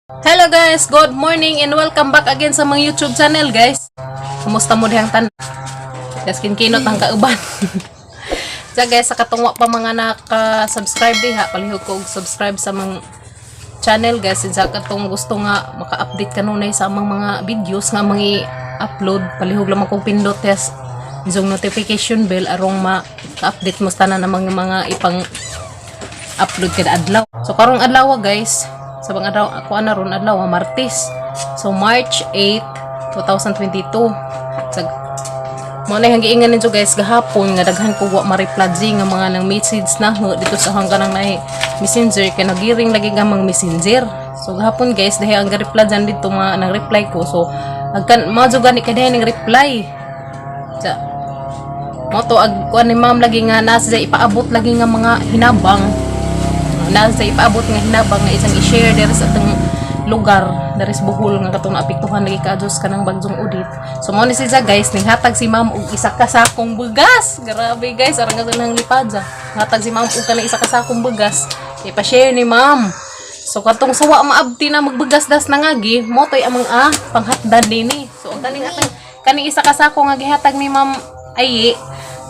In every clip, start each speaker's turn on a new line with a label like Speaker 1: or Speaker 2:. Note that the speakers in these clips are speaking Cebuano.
Speaker 1: Hello guys, good morning and welcome back again sa mga YouTube channel, guys. Kumusta mo dihang tan? Guys, kinkinot ang kauban. So guys, sa katong wa pa mga naka-subscribe diha, palihog ko og subscribe sa mga channel, guys. Sa katong gusto nga maka-update kanunay sa amang mga videos nga mga upload, palihog lamang kong pindot yes yung notification bell arong ma-update mo sa tanan ng mga ipang upload kada adlaw. So karong adlaw, guys, sa mga adlaw ako ana ron adlaw Martes. So March 8, 2022. Sa mo na yung giingan ninyo, guys, gahapon nga daghan ko wa ma-reply nga mga nang message na ho dito sa hanggang nang naay Messenger kay nagiring lagi nga mga Messenger. So gahapon, guys, dahil ang ga-reply dyan dito mga nang reply ko. So agkan mo jud gani kay dahil ning reply. Sa mo to ag kuan ni ma'am lagi nga nasa ipaabot lagi nga mga hinabang, nasa ipaabot nga hinabang nga isang i-share diri sa atong lugar diri sa Bohol nga katong naapektuhan lagi ka Diyos kanang bagyong Odette. So mo ni siya, guys, ning hatag si ma'am og isa ka sakong bugas. Grabe, guys, arang nga nang lipad. Hatag si ma'am og kanang isa ka sakong bugas, ipa-share ni ma'am. So katong sawa maabti na magbugas das nangagi mo to'y amang panghatdan dinhi. So ang kaning atang kaning isa ka sako nga gihatag ni ma'am ay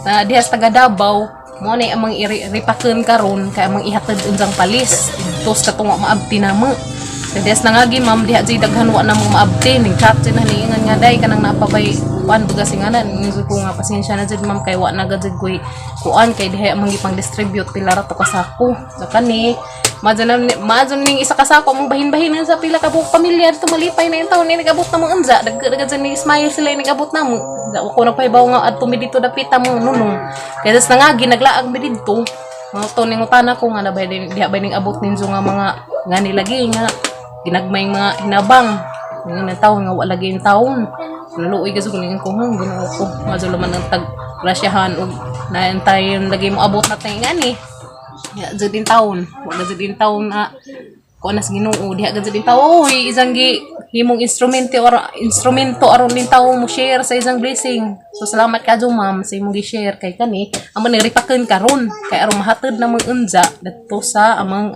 Speaker 1: na diha sa taga Davao mo na amang iripaken karon kay amang ihatod unjang palis tos katong wa maabti na mo. So diha sa nangagi ma'am diha jud daghan wa na mo maabti ning chat jud na niingan nga day kanang napabay kuan bugas inganan. Ingon ko nga pasensya na jud, ma'am, kay wa na gud koy kuan kay diha amang gipang distribute pila ra to ka sako. So kani madyo na madyo ning isa ka sako mong bahin-bahin na sa pila ka buok pamilya dito, malipay na yung taon ni nagabot na mo unja dag ni smile sila nagabot na mo. Da ko nagpahibaw nga adto mi dito dapita mo nunong kay das nangagi naglaag mi didto mga to ning utana ko nga nabay din diha bay ning abot ninyo nga mga ngani lagi nga ginagmay mga hinabang nga taon nga wa lagi yung taon. Naluoy kasi kung ko hang Ginoo ko madyo laman ang tag grasyahan og naantay lagi mo abot na tayo ngani. Ya, jud din taon. Wa jud din taon na kuan na sa Ginoo diha gud din taon. Oy, isang gi himong instrumento or instrumento aron din tawo mo share sa isang blessing. So salamat ka ma'am sa imong gi-share kay kani amo ni ripaken karon kay aron mahatod na mong unja didto sa amang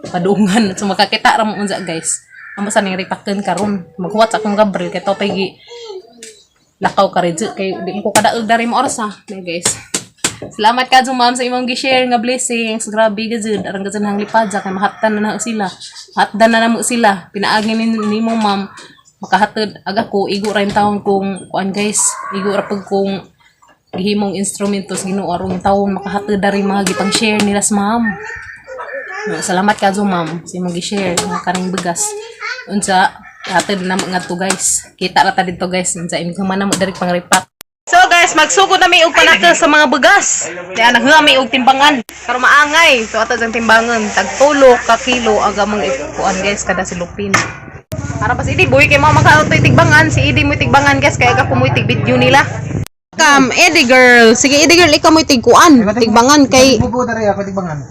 Speaker 1: padungan. So makakita ra mo unja, guys. Amo sa ning ripaken karon. Maghuwat sa akong Gabriel kay to pay gi lakaw ka rin kay di mo ko kadaog dari mo oras ha. Nay, guys. Salamat ka ma'am sa imong gi-share nga blessings. Grabe ka jud. Arang ka hang lipad kay mahatdan na na sila. Hatdan na namo sila. Pinaagi ni nimo, ma'am. Makahatod aga ko igo ra yung taon kung kuan, guys. Igo ra pag kung gihimong instrumento sa Ginoo aron taon makahatod dari mga gipang share nila sa ma'am. Salamat ka ma'am sa imong gi-share nga kaning bugas. Unsa hatod na mo ngadto, guys. Kita ra ta didto, guys. Unsa ini man na mo diri pang repack. So guys, magsugod na mi og panaka sa mga bugas. Kaya naghuwa mi og timbangan. Karon maangay. So ato sang timbangan, tag 3 ka kilo aga mang ikuan, guys, kada silupin. Para pa si Idi boy kay mama ka to tigbangan, si Idi mo tigbangan, guys, kaya ako mo tig video nila. Kam, Eddie girl. Sige, Eddie girl, ikaw mo tigkuan, tigbangan kay
Speaker 2: Bubo dari ako tigbangan.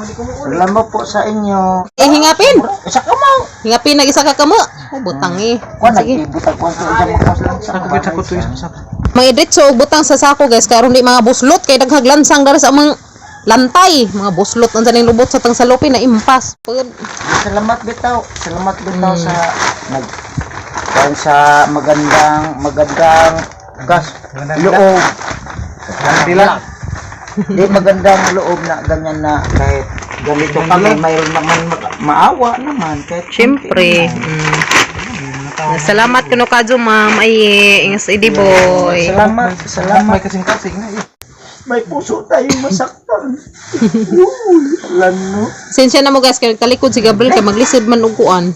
Speaker 3: Salamat po sa inyo.
Speaker 1: Eh, hingapin.
Speaker 3: Isa ka mo.
Speaker 1: Hingapin nag isa ka kamo. Oh, butang eh.
Speaker 3: Kuan
Speaker 1: Sige.
Speaker 3: nagibutag kuan sa iyang mga lang sa
Speaker 2: Sako sa kuto isa sa.
Speaker 1: Mga diretso og butang sa sako, guys, kay aron di mga buslot kay daghag lansang dara sa amang lantay. Mga buslot unsa ning lubot sa tang salupin na impas. Pag
Speaker 3: Salamat bitaw. Salamat bitaw sa nag kuan sa magandang magandang gas loob.
Speaker 2: Dila.
Speaker 3: Di magandang loob na ganyan na kahit ganito kami mayroon naman maawa naman kahit
Speaker 1: Siyempre. Salamat kuno kadyo ma'am ay ingas Idi boy.
Speaker 3: Salamat, salamat.
Speaker 2: May kasing-kasing na eh.
Speaker 3: May puso tayong masaktan. Uy, lano.
Speaker 1: Sensya na mo, guys, kay talikod si Gabriel kay maglisod man og kuan.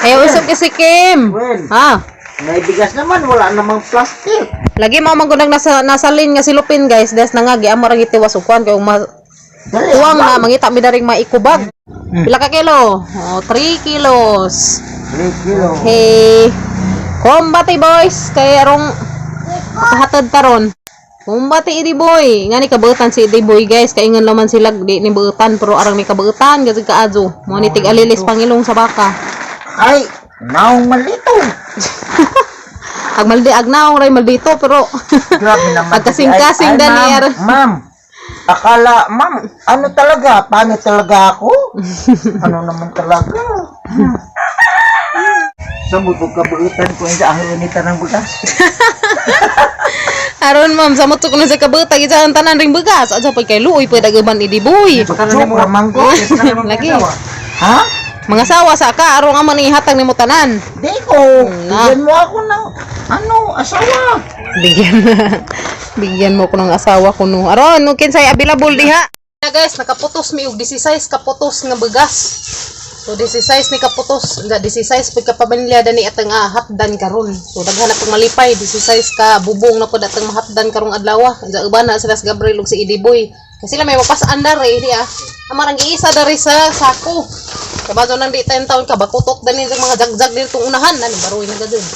Speaker 1: Ayaw usab kasi Kim.
Speaker 3: Well,
Speaker 1: Ha.
Speaker 3: may bigas naman, wala namang plastic.
Speaker 1: Lagi mo man kunang nasa nasalin nga silupin, guys, des nangagi amo ra gitiwas og kuan kay ma
Speaker 3: Dali,
Speaker 1: tuwang na mangita mi daring maikubag. Pila ka kilo? Oh, 3 kilos.
Speaker 3: 3 kilo.
Speaker 1: Okay. Kumbate boys kay arong makahatod taron. Kumbate Idi boy. Nga ni kabutan si Idi boy, guys, kay ingon naman sila di ni buutan pero arang ni kabutan gazig kaadyo. Mo ni tig alilis pangilong sa baka.
Speaker 3: Ay, naong malito.
Speaker 1: Ag maldi ag naong ray maldito pero
Speaker 3: Grabe naman.
Speaker 1: Agkasing-kasing,
Speaker 3: Ay, ay,
Speaker 1: Daniel.
Speaker 3: Ma'am, ma'am. Akala, ma'am, ano talaga? Paano talaga ako? Ano naman talaga? Sa mo kabuutan ko sa ang lunita ng bugas.
Speaker 1: Aron ma'am, sa mo na sa kabutag isa ang tanan ring bugas. Asa pag kay luoy pud ang uban idi boy.
Speaker 3: Joke ramang ko.
Speaker 1: Lagi.
Speaker 3: Ha?
Speaker 1: Mga sawa sa ka aron nga man ihatag nimo tanan.
Speaker 3: Di ko.
Speaker 1: Na.
Speaker 3: Bigyan mo ako ng, ano, asawa.
Speaker 1: Bigyan bigyan mo ko ng asawa ko no. Aron, no kinsay available diha. Na guys, nakaputos mi og 16 kaputos nga bugas. So 16 ni kaputos, nga 16 pud ka pamilya dani atang hatdan karon. So daghan na pag malipay, 16 ka bubong na pud atang mahatdan karong adlaw. Nga uban na sila sa Gabriel ug si Idi Boy. Kasi sila may mapasaan dare di ah. Amarang giisa dare sa sako. Kabazo nang di tayo taon ka bakutok dani sa mga jagjag dito unahan nani baroy na gadud.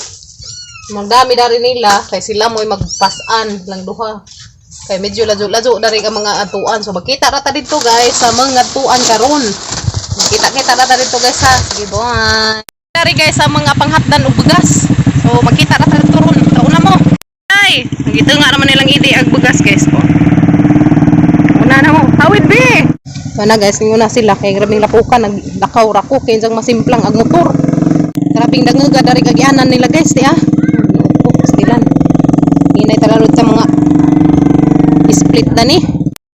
Speaker 1: Magdami dari nila kay sila mo'y magpasan lang duha. Kay medyo ladyo-ladyo dari ka mga atuan. So magkita ra ta didto guys sa mga atuan karon. Magkita-kita ra ta didto guys ha. Sige bye. Dari guys sa mga panghatdan og bugas. So magkita ra ta didto ron. Tauna mo. Ay, nagito nga naman nilang idi ag bugas guys po. Una na mo. Hawid be. So na guys, nguna sila kay grabing lapukan naglakaw ra ko kay insang masimplang ag motor. Grabing danguga dari kagyanan nila guys di ah. Oh, stilan. Hinay talarod sa mga split na ni.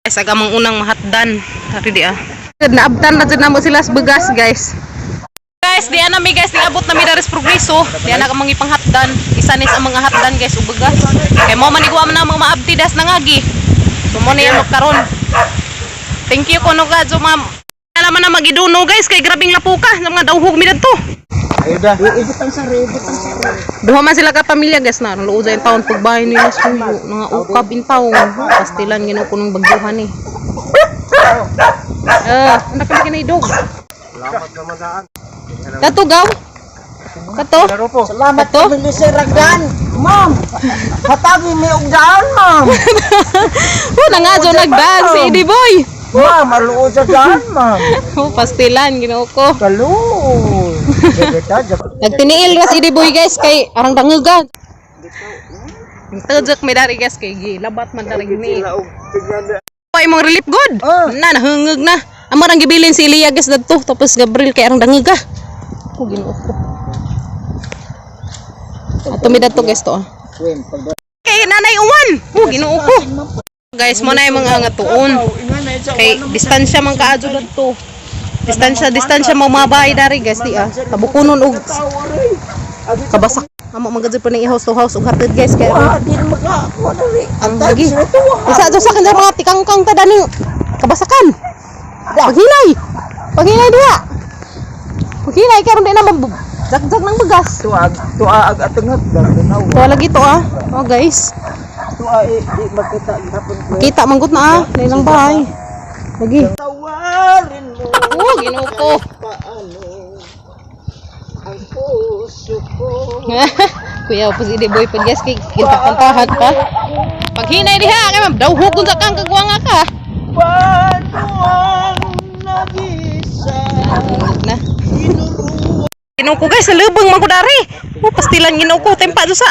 Speaker 1: Guys, aga mong unang mahatdan. Dari di ah. Naabtan na jud namo sila sa bugas guys. Guys, di ana mi guys, niabot na mi dari sa progreso. Di ana ka mga ipanghatdan. Isa ni sa mga hatdan guys ug bugas. Kay mo manigwa man na mga maabti das nangagi. So mo na yan karon. Thank you kuno ka so ma'am. Alam na magiduno guys kay grabing lapuka sa mga dawhog mi dadto.
Speaker 2: Ayuda.
Speaker 3: Ibutang sa ibutang sa
Speaker 1: Duha man sila ka pamilya guys na luod sa taon pagbahay nila sa suyo mga ukab in taon pastilan ginoo ko nung bagyuhan eh. Ah, anak kami kinay dog. Kato gaw. Kato.
Speaker 2: Laro po.
Speaker 3: Salamat
Speaker 1: Ato?
Speaker 3: kami ni Sir Ragdan. Ma'am, hatagi mi og daan, ma'am.
Speaker 1: Oh, nangadyo nagdaan si Eddie Boy.
Speaker 3: Ma'am, aluod sa daan, ma'am.
Speaker 1: Oh, pastilan ginoo ko.
Speaker 3: Kaluoy.
Speaker 1: Nagtiniil ra si Eddie Boy guys kay arang danguga. Tujok mi dari guys kay gilabat man dari ni. Pa imong relief good.
Speaker 3: Ah.
Speaker 1: Na nahungog na. Amo rang gibilin si Elia guys dadto tapos Gabriel kay arang danguga. Ko Ginoo ko. Ato mi dadto guys to. Ah. Kay nanay uwan. Oh, Ginoo ko. Guys, mo na yung mga nga tuon. Kay distansya man kaadyo dadto. Distansya, distansya mo mga bahay dari guys di ah. Tabukunon og kabasak. Amo man gud pa ning house to house og hatid guys kay
Speaker 3: Ah, di na makakuha na rin. Ang
Speaker 1: lagi.
Speaker 3: tags na to.
Speaker 1: Isa do sa kanila mga tikangkang ta daning kabasakan. Paghinay. Paghinay diha. Paghinay karon di na jagjag ng bagas.
Speaker 3: Tuag, tuag atangat dan tanaw.
Speaker 1: Tuwa lagi to ah. Oh guys.
Speaker 3: Tuag eh, di makita gihapon ko.
Speaker 1: Kita manggut na ah. Nilang bahay. Lagi.
Speaker 3: Tawarin mo
Speaker 1: Oh, Ginoo ko.
Speaker 3: paano ang puso ko.
Speaker 1: Kuya, opos ide boy pud guys kay kintakantahan pa. Paghinay diha kay ma'am dawhog unsa kang kagwanga ka.
Speaker 3: Paano ang nag-isa?
Speaker 1: Na. Ginoo ko guys, nalubong man ko dari. Oh, pastilan Ginoo ko tempa do sa.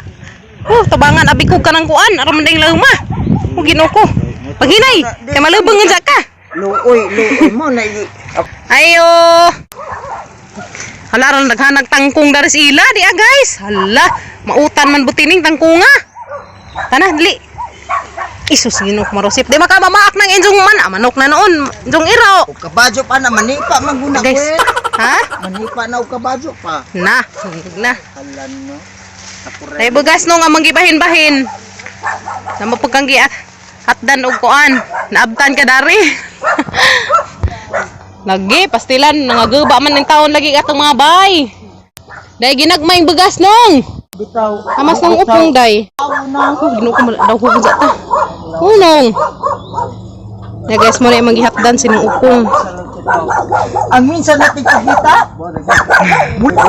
Speaker 1: Oh, tabangan abi ko kanang kuan aron man ding luma. Oh, Ginoo ko. Paghinay, kay malubong unsa ka.
Speaker 3: Luoy, luoy mo na i-
Speaker 1: Ayo. Hala ron naghanag tangkong dari sa ila di ah guys. Hala, mautan man butining tangkunga. Tana, dili. Isus Ginoo ko marosip. Di makamamaak ng injong man. Ah, manok na noon. Injong iro.
Speaker 3: Og kabadyo pa na manipa man guna ko.
Speaker 1: Guys,
Speaker 3: eh.
Speaker 1: ha?
Speaker 3: Manipa na og kabadyo pa.
Speaker 1: Na, na.
Speaker 3: Hala no. Ako
Speaker 1: Ay bugas no nga manggibahin-bahin. Sa mapagkang gi hatdan og kuan, naabtan ka dari. Lagi pastilan nangaguba man ng taon lagi atong mga bay. Day ginagmay yung bugas nong.
Speaker 3: Bitaw.
Speaker 1: Amas nang upong day. Oh, Ginoo ko daw ko ta. Unong. Na guys mo na yung manggihatdan sinong upong.
Speaker 3: Ang minsan natin kita. Mula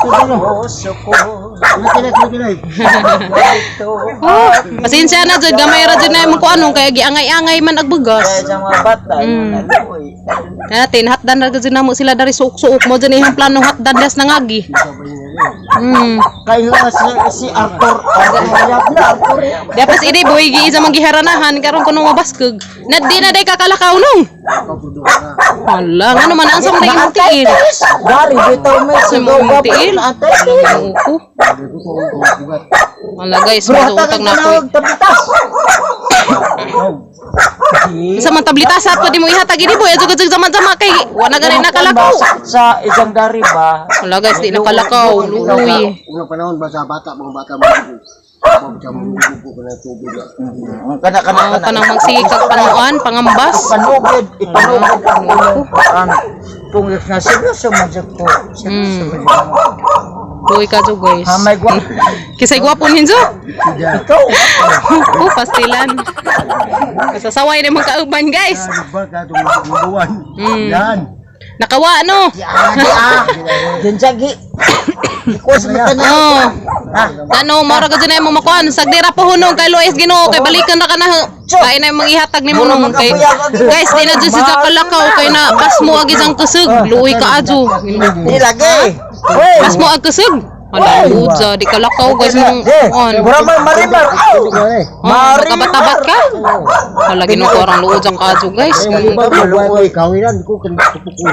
Speaker 3: puso ko.
Speaker 1: Oh, pasensya na jud gamay ra jud na imong kuan kaya giangay-angay man ag bugas.
Speaker 3: Kaya sa mga bata, luoy.
Speaker 1: Natin hatdan ra jud namo sila dari suok-suok mo jud ihang plano hatdan das nangagi.
Speaker 3: Kaya si Arthur, Arthur Yap na, Arthur Yap.
Speaker 1: Dapat ini boy gi sa manggiharanahan karon kuno mabaskog. Na di na day kakalakaw nung. Hala, ngano man ang sa mga imong tiil.
Speaker 3: Dari, bitaw may
Speaker 1: Sa
Speaker 3: sigaw
Speaker 1: imong
Speaker 3: ka
Speaker 1: tiil.
Speaker 3: pa. Ate,
Speaker 1: Ko. Hala guys,
Speaker 3: Bro,
Speaker 1: utag
Speaker 3: hatagin
Speaker 1: na
Speaker 3: ko
Speaker 1: ko.
Speaker 3: na og tablitas.
Speaker 1: Sa man tablita sa pwede mo ihatag ini boy, adto jud zaman-zaman kay wa na gani nakalakaw.
Speaker 3: Sa isang dari ba?
Speaker 1: Hala guys, di nakalakaw, luoy.
Speaker 4: Unang panahon ba sa bata, mga bata mo ko na tubig na.
Speaker 3: Kana kana
Speaker 1: Mao
Speaker 3: kana.
Speaker 1: kanang magsige kag panuan, pangambas.
Speaker 3: Panugid, ipanugid ang imong ang tungis na seryoso man jud ko. Seryoso man jud ko.
Speaker 1: Luoy ka jud guys.
Speaker 3: Ha, may gwa.
Speaker 1: Kisay gwapo ninjo.
Speaker 3: Ikaw.
Speaker 1: Oh, pastilan. Kasasaway na mga kauban guys.
Speaker 4: Ba ka itong buwan? Yan.
Speaker 1: Nakawa no.
Speaker 3: Ah, di ah. Diyan gi. Ikaw sa mata na.
Speaker 1: Oh.
Speaker 3: Ah,
Speaker 1: Ano, mora ka dyan na imong makuan. Sagdira po hunong kay Lois Ginoo kay balikan na ka na. Kay na imong ihatag nimo nung kay. Guys, di na dyan si Jakalakaw kay na pasmo agi sang kusog. Luoy ka adyo.
Speaker 3: di lagi. Wey.
Speaker 1: Pasmo ag kusog. Ala, udza, di kalakaw guys mong on.
Speaker 3: Mura man marimar. Aw.
Speaker 1: Oh, magkabatabat ka. Ala, Ginoo ko orang luod sa kaadyo guys.
Speaker 4: Maluoy, kawinan ko kan tupok ko.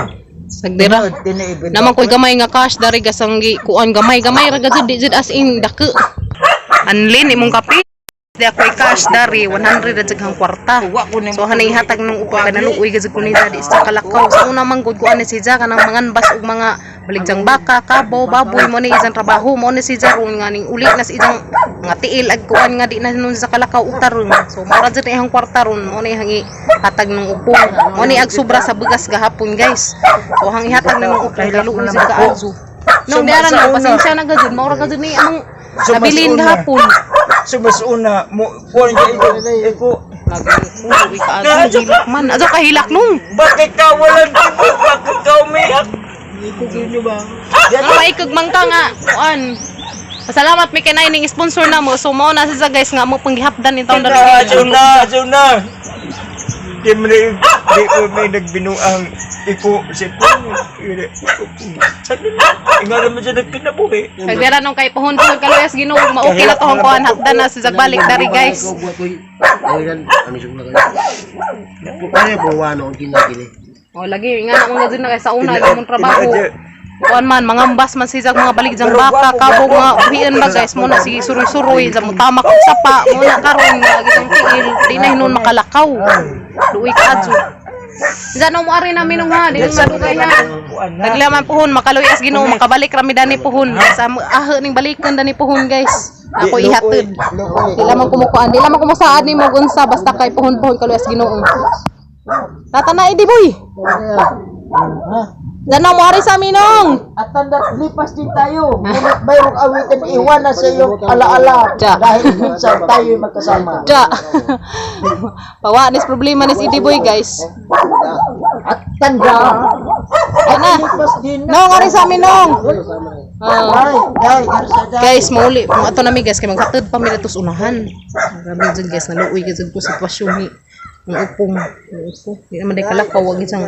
Speaker 1: Sagdira.
Speaker 3: Tiniibin.
Speaker 1: Naman ko'y gamay nga cash dari gasang gi kuan gamay gamay ra gajud di jud as in dako. Anlin imong kape. Di ako'y cash dari 100 at jaghang kwarta. So hanay hatag nung upo kay naluoy gajud ko ni di sa kalakaw. Sa una man gud kuan ni si Ja kanang manganbas og mga baligjang baka, kabaw, baboy mo ni isang trabaho mo ni si Ja ron nga ning uli na sa isang mga tiil ag kuan nga di na nun sa kalakaw og taron. So mao ra jud ni iyang kwarta ron mo ni hang hatag nung upo. Mo ni ag sobra sa bugas gahapon guys. So hang ihatag nung upo kay luoy jud kaayo. Nung diara na pasensya na gajud mao ra gajud ni among nabilin gahapon.
Speaker 3: Sumas una mo kuan iko iko.
Speaker 1: Lagi ka ato hilak man. Ato kahilak nung.
Speaker 3: Bakit ka walang tipo? Bakit ka umiyak?
Speaker 1: Ang maikog man ka nga kuan. Pasalamat mi kay ning sponsor na mo. So mao na siya guys nga mo panggihapdan ni taon
Speaker 3: Na,
Speaker 1: dali.
Speaker 3: na, na. Di mo na, di ko may nagbinuang iko si Puno. Inga naman siya nagkinabuhi.
Speaker 1: Kagdera nung kay pohon pohon kaluyas Ginoo maokay na to ang kuan hapdan na siya balik dari guys.
Speaker 4: Kawinan, kami sugla kayo. Kaya buwan ang ginagili.
Speaker 1: O lagi nga na mga na kay sa una lagi mong trabaho. Kuan man mangambas man siya mga baligjang baka kabog nga uhian ba guys mo na sige suroy-suroy sa mo tamak og sapa mo na karon nga gitong tiil di na hinon makalakaw. Luoy ka adyo. Diyan mo ari namin nung ha, di nung madugay ha. Naglaman pohon makaluyas Ginoo makabalik rami dani pohon. Sa aho ning balikan dani pohon guys. Ako ihatid. Di lamang kumukuan, di lamang kumusaad nimo gunsa basta kay pohon-pohon kaluyas Ginoo. Tatana di boy. Dano mo ari sa minong.
Speaker 3: At tanda, lipas din tayo. Ngunit mayroong awitin iwan na sa iyong alaala.
Speaker 1: Tsa.
Speaker 3: Dahil minsan tayo'y magkasama.
Speaker 1: Ja. Pawa nis problema nis idi boy guys.
Speaker 3: At tanda,
Speaker 1: Ana.
Speaker 3: lipas din na.
Speaker 1: Nong ari sa minong. Ah.
Speaker 3: Ay, ay, ay,
Speaker 1: Guys, mauli. Mga ato nami guys, kay maghatod pa mi dito sa unahan. Grabe jud guys, naluoy gyud ko sitwasyon ni ang upong. Ang upo. Di naman day kalakaw wag isang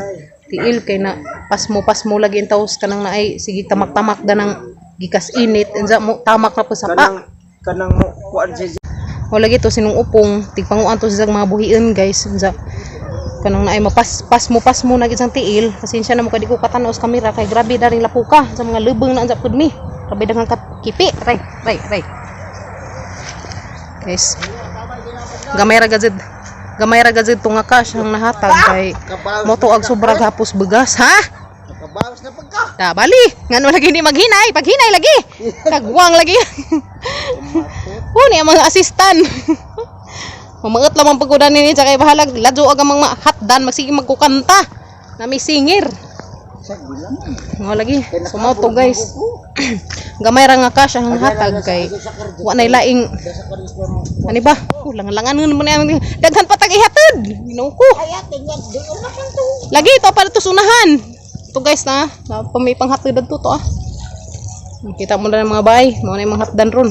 Speaker 1: tiil kay na pasmo pasmo lagi ang taos kanang naay sige tamak-tamak da nang gikas init unsa mo tamak na po sa pa.
Speaker 3: Kanang mo, kuan siya.
Speaker 1: O lagi to sinong upong tigpanguan to sa mga buhian guys unsa kanang naay mapas pasmo pasmo na isang tiil. Pasensya na mo kay di ko katanaw sa kamera kay grabe daring lapuka sa mga lubong na unsa pud mi. Grabe daghang kipi. Ray ray ray guys, gamay ra gazid, gamay ra gazid tunga cash ang nahatag kay moto ag sobra gapos bugas ha.
Speaker 4: Nakabawas na pagka.
Speaker 1: Da bali, ngano lagi ni maghinay, paghinay lagi. Kagwang lagi. Huni ang mga assistant. Mamaot lamang pagkudan nini tsaka bahalag ladyo ag ang mga hatdan magsige magkukanta. Nami singer. Ngo lagi, sumoto guys. Gamay ra nga cash ang hatag kay wa nay laing ani ba? Kulang langan mo na daghan pa tag ihatod. Ginoo ko. Lagi to para to sunahan. To guys na, na pa may panghatod to to ah. Kita mo na ng mga bay, mo na yung mga hatdan ron.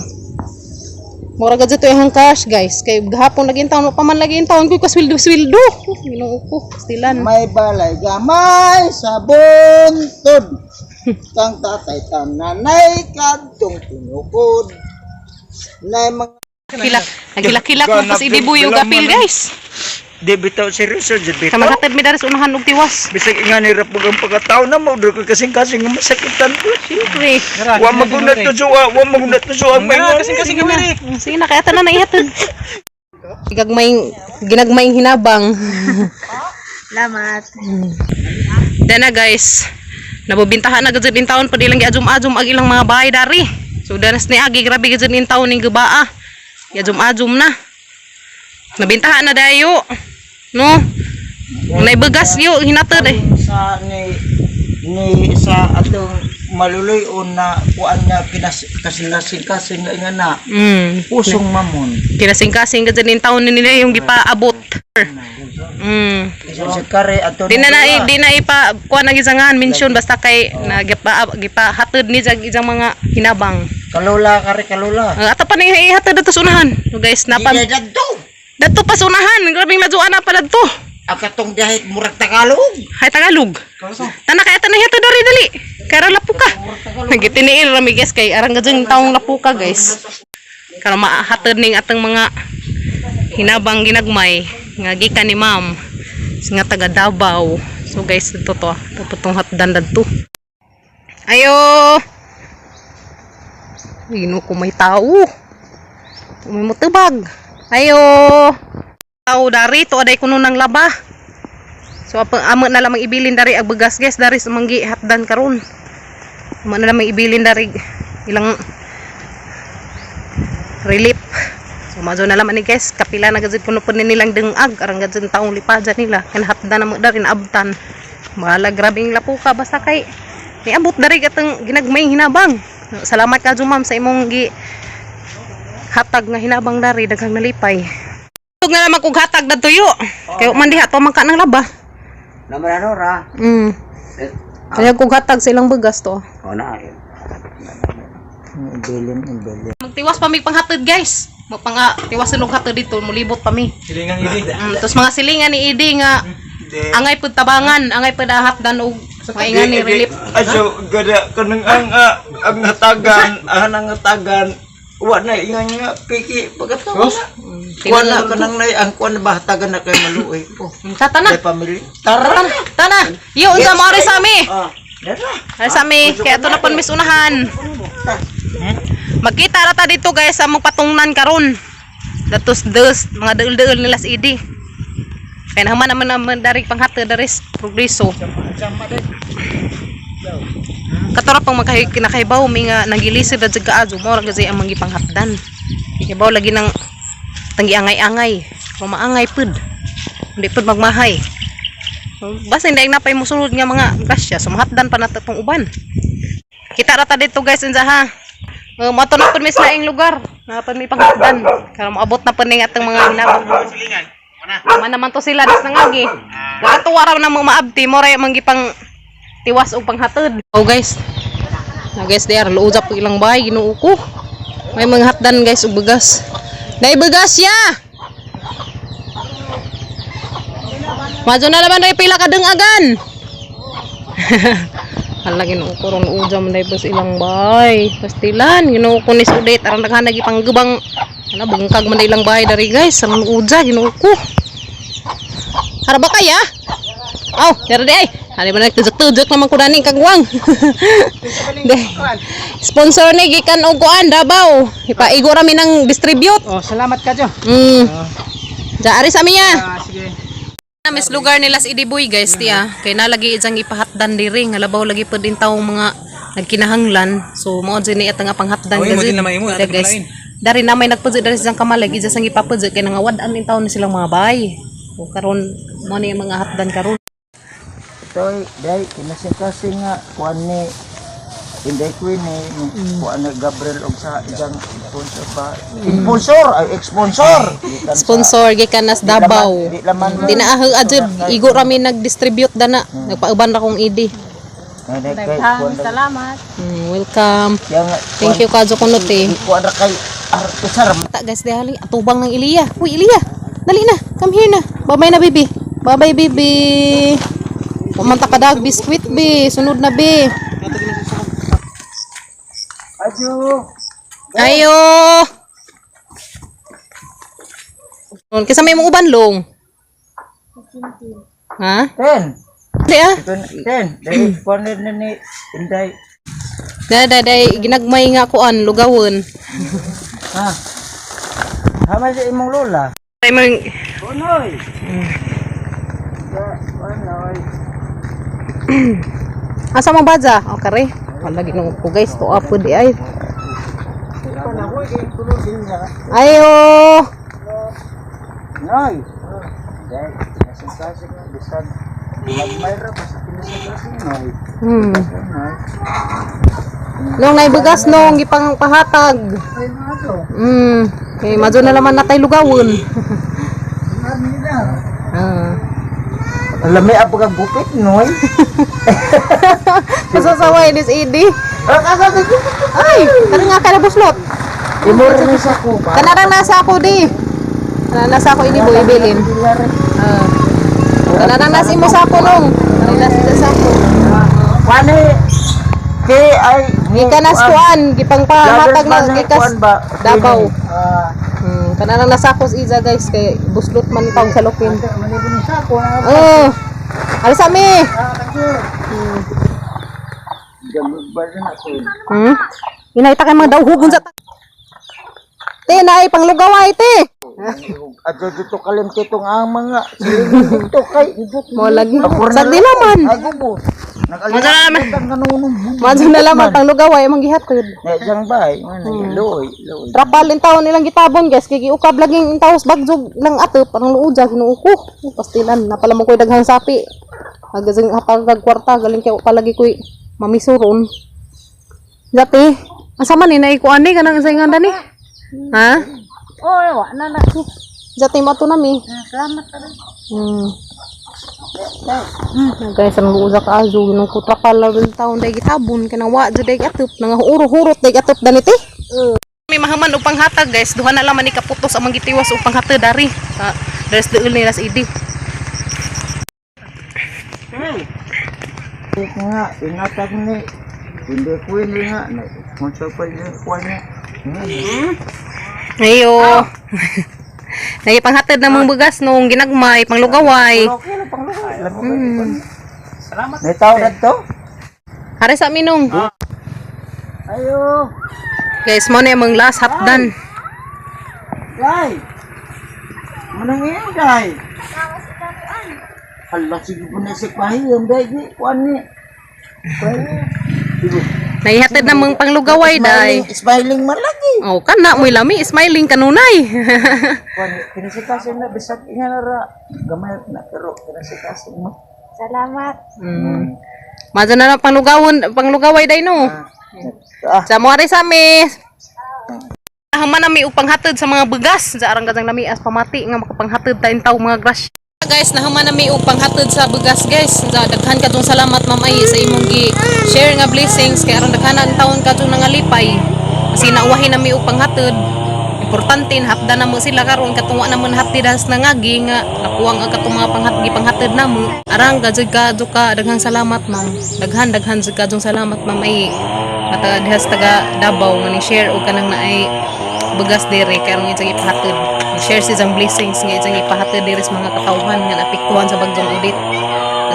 Speaker 1: Mura gad to yung cash guys. Kay gahapon lagi in taon, pa man lagi in taon ko kaswildo swildo. Ginoo ko, stilan.
Speaker 3: May balay gamay sa buntod. Lisod. Tang tatay tang nanay kadtong tinukod. Nay mga
Speaker 1: Kilak, nagkilak-kilak mo pas idibuy yung gapil, guys.
Speaker 3: Di bitaw seryoso, di bitaw.
Speaker 1: Sa maghatid mi dari sa unahan og tiwas.
Speaker 3: Bisag nga ni rapog ang pagkatao na mo, ko kasing-kasing nga masakitan ko.
Speaker 1: Siyempre.
Speaker 3: Wa magunat to suwa, wa magunat to suwa. May
Speaker 2: Kasing-kasing kami.
Speaker 1: Sige na, kaya tanan na ihatid. Gagmayng, ginagmayng hinabang.
Speaker 5: Salamat.
Speaker 1: Dana guys, nabubintahan na gud in taon pa ilang giajum-ajum ang ilang mga bahay dari. So danas ni agi grabe gud in taon ning gubaa. Giajum-ajum na. Nabintahan na dayo. No? Naibagas yo hinatod eh.
Speaker 3: Sa ni sa atong maluloy-on na kuan nga kinas kasing-kasing nga nga na pusong mamon.
Speaker 1: Kinasing-kasing gud in taon ni nila yung gipaabot.
Speaker 3: Sa kare ato
Speaker 1: Di na ipa kuan ang isangan mention basta kay na gipa gipahatod ni sa isang mga hinabang.
Speaker 3: Kalula kare kalula.
Speaker 1: Ato pa ning ihatod dito sa unahan. So guys, napa
Speaker 3: Di dadto.
Speaker 1: dadto pa sa unahan. Grabing lajuan na pa dadto.
Speaker 3: Ang katong dahit murag Tagalog.
Speaker 1: Hay Tagalog. Tana kaya tana hihatod diri dali. Kara lapuka. Nagitiniil rami guys kay arang gajeng taong lapuka, guys. Karon mahatod ning atong mga hinabang ginagmay nga gikan ni ma'am nga taga Davao. So guys, ito to. Ito tong hatdan dadto. Ayo. Ino ko may tao. May mutubag. Ayo. Tao dari to aday kuno ng laba. So apa amo na lamang ibilin dari ag bugas guys dari sa manggi hatdan karon. Amo na lamang ibilin dari ilang relief. So mazo na lamang ni guys, kapila na gazid kuno pud ni nilang dengag arang gazid taong lipaja nila kan hatdan na mo dari naabtan. Bahala grabing lapuka basta kay niabot dari katong ginagmay hinabang. Salamat ka ma'am sa imong gi hatag nga hinabang dari daghang nalipay. Tug na naman kog hatag na tuyo. Kay man diha to man ka ng laba.
Speaker 3: Naman ano ra?
Speaker 1: Kaya kog hatag sa ilang bugas to.
Speaker 3: O na. Ibilin, ibilin.
Speaker 1: Magtiwas pa mi panghatod guys. Magpanga tiwas silong hatod dito, mulibot pa mi.
Speaker 2: Silingang idi.
Speaker 1: Tapos mga silingan ni Idi nga angay pud tabangan, angay pud hatdan og maingan ni relief.
Speaker 3: Aso gada kanang ang hatagan, ang hatagan. Wa na ingan nga piki pagkatao na. Wa na kanang nay ang kuan ba hatagan na kay maluoy ko.
Speaker 1: Tata na.
Speaker 3: Kay pamilya. Tara.
Speaker 1: Tana. Yo unsa mo ari sa ami?
Speaker 3: Ah, dara.
Speaker 1: Ari sa ami, kaya ato na pud mis unahan. Magkita ra ta dito guys sa among patungnan karon. Datos des mga deul-deul nila sa Idi. Kaya naman naman naman dari panghatod dari sa progreso. Katora pang makahi kinakaibaw mi nga nagilisod na jud kaadyo mo ra gyud ang mga panghatdan. Ibaw lagi nang tanggi angay-angay, mamaangay pud. Hindi pud magmahay. Basta hindi na pay musulod nga mga grasya, sumahatdan pa nato tong uban. Kita ra ta dito guys unsa ha. Moto na pud mi sa laing lugar. Na pud mi panghatdan. Karon moabot na pud ning atong mga hinabang. Man naman to sila des nangagi. Nakatuwa ra na mo maabti mo ra man gipang tiwas og panghatod. Oh guys. Na guys there luuja po ilang bahay Ginoo ko. May mga hatdan guys og bugas. Nay bugas ya. Majo na laman ray pila ka dengagan. Hala Ginoo ko ron uja man dai sa ilang bahay. Pastilan Ginoo ko ni sudet aron daghan lagi panggubang ana bungkag man ilang bahay dari guys. Aron uja Ginoo ko. Haraba kaya? Aw, dara di ay. Hali man nagtujok-tujok naman ko daning kagwang. Di. Sponsor ni gikan og kuan Davao. Ipaigo ra mi ng distribute.
Speaker 2: Oh, salamat ka Jo.
Speaker 1: Ja ari sa miya.
Speaker 2: Ah, sige.
Speaker 1: Mis lugar nila sa Idiboy guys tiya. Kay nalagi ijang ipahatdan diri nga labaw lagi pud din taong mga nagkinahanglan. So mao jud ni atang panghatdan
Speaker 2: Oy, mo
Speaker 1: kasi.
Speaker 2: din na mahimo,
Speaker 1: Diri,
Speaker 2: ato
Speaker 1: guys.
Speaker 2: palain.
Speaker 1: Dari na may nagpudyo dari sa kamalag ija sang ipapudyo kay nangawad-an din taon ni silang mga bay. So karon mo ni ang mga hatdan karon.
Speaker 3: Toy, day kinasing-kasing nga kuan ni Inday Queen ni kuan ni Gabriel og sa isang sponsor ba? Sponsor ay sponsor.
Speaker 1: Sponsor gikan nas Davao.
Speaker 3: Di laman
Speaker 1: Di na ahag adjud igo rami nag-distribute dana. Nagpauban ra kong ID.
Speaker 5: Salamat.
Speaker 1: Welcome. Thank you kadyo kunot eh.
Speaker 3: Kuan ra kay Artusar.
Speaker 1: Ta guys, dahali atubang ng Iliya. Uy, Iliya. Dali na. Come here na. Bye-bye na, baby. Bye-bye, baby. Pamanta ka dag biskwit be, sunod na be.
Speaker 3: Adyo.
Speaker 1: Ayo. Kaysa may mong uban long. Ha?
Speaker 3: Ten.
Speaker 1: Di ah.
Speaker 3: Ito na, ten. Dahil kuan na ni Inday.
Speaker 1: Day day day ginagmay nga kuan lugawon.
Speaker 3: Ha? Hama sa imong lola.
Speaker 1: Ay mang
Speaker 3: Unoy. Unoy.
Speaker 1: Asa mo baja? O kare. Wala ginoo ko guys, to apo di ay. Ayo.
Speaker 3: Noy. Dahil kasing-kasing na bisan magmay ra ba sa kinising Noy. Noy.
Speaker 1: Nung naibugas nung gipang pahatag.
Speaker 3: Ay mga to.
Speaker 1: Kay madyo na laman natay lugawon. Ah.
Speaker 3: Alam may apo kang gupit, Noy.
Speaker 1: Masasaway ni si Idi. Ay, tara nga ka na buslot.
Speaker 3: Imura ni sa ko ba?
Speaker 1: Kanarang nasa ako di. Kanarang nasa ako ini boy bilin. Ah. Kanarang nasa imo sa ako nung. Kanarang nasa sa ako.
Speaker 3: Wani kay ay
Speaker 1: Gikan nas kuan, gipang pahatag na gikas Davao.
Speaker 3: Ah,
Speaker 1: Kanarang nasa ako sa Iza guys kay buslot man tawag sa lupin.
Speaker 3: manibon ni sako na.
Speaker 1: Oh. Alas ami.
Speaker 3: Gamot ba na ako?
Speaker 1: Inay ta kay mga dawhugon sa Te, naay panglugaway te.
Speaker 3: Adto dito kalimtitong ang mga siling dito kay
Speaker 1: Mo lagi. Sa di naman.
Speaker 3: Agubo. Nakalimutan ang kanunong.
Speaker 1: Madyo na lamang panglugaway among gihatod.
Speaker 3: Ne jang bay, man luoy, luoy.
Speaker 1: Trapal in taon nilang gitabon guys kay giukab laging in taos bagjog lang atop parang luoja Ginoo ko. Pastilan napala mo koy daghang sapi. Agasing hapag kwarta galing kay palagi koy mamisuron. Dati, asa man ni naikuan ni kanang sa inganda ni? Ha?
Speaker 5: Oh, wa na na.
Speaker 1: Dati mo to nami.
Speaker 5: Salamat ka rin.
Speaker 1: Guys, ang luoja ka azo Ginoo ko trapal lang taon day gitabon kanang wa jud day atop nangahuro-hurot day atop daniti. May mahaman upang hatag guys, duha na lang man ni kaputos ang gitiwas upang hatag dari. Sa deres deul ni las idi.
Speaker 3: Nga inatag ni hindi ko ini nga na kung sa pa yung kuan niya.
Speaker 1: Ayo. Nagipanghatid na mong bugas nung ginagmay, panglugaway.
Speaker 3: Okay lang pangluoy. Alam mo ba? Salamat. May tao na to?
Speaker 1: Hare sa amin nung.
Speaker 3: Ayo.
Speaker 1: Guys, mo na yung mga last hapdan.
Speaker 3: Day. Manang iyo, day. Hala, sige po na si Pahiyom, day. Di, kuan ni. Kuan ni. Sige.
Speaker 1: Naihatid na mong panglugaway, day.
Speaker 3: Smiling, smiling man lagi.
Speaker 1: Oh, kana mo'y lami, smiling kanunay.
Speaker 3: Kuan ni, kinisikasin na, bisag inga na ra. Gamay na, pero kinisikasin mo.
Speaker 5: Salamat.
Speaker 1: Madyo na lang panglugawon, panglugaway day no.
Speaker 3: Ah,
Speaker 1: Sa mo sa mi. Haman nami upang hatid sa mga bugas. Sa arang gazang nami as pamati nga makapanghatid tayong tao mga grass. Guys, nahuman nami upang hatid sa bugas guys. Sa daghan kadtong salamat Ma'am Ay sa imong gi share nga blessings kay aron daghan ang taon kadtong nangalipay. Kasi nauwahin nami upang hatid. Importante na hapda na mo sila karon katong wa na mo nahapdi dahas nangagi nga nakuwang ang katong mga panghat gipanghatid namo. Arang gajud ka ka daghang salamat ma'am. Daghan daghan jud kadtong salamat Ma'am Ay. Mata dihas taga Davao nga ni share og kanang naay bugas dere kay aron itsang ipahatid. Ni share si isang blessings nga itsang ipahatid dere sa mga katawhan nga naapektuhan sa bagyong Odette.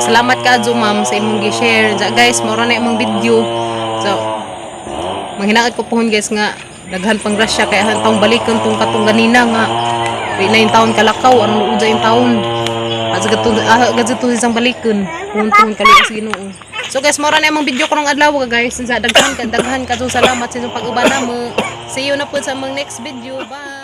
Speaker 1: Salamat kaadto ma'am sa imong gi-share. Ja, guys, mao ra na imong video. So manghinaot ko pohon guys nga daghan pang grasya kay ang taong balikon tong katong ganina nga di na yung taon kalakaw aron luod yung taon. As gato gadto isang balikon kung tong kaliwas Ginoo. So guys, mao ra na imong video karong adlaw guys. Sa daghan ka daghan ka salamat sa inyong pag-uban namo. See you na po sa among next video. Bye.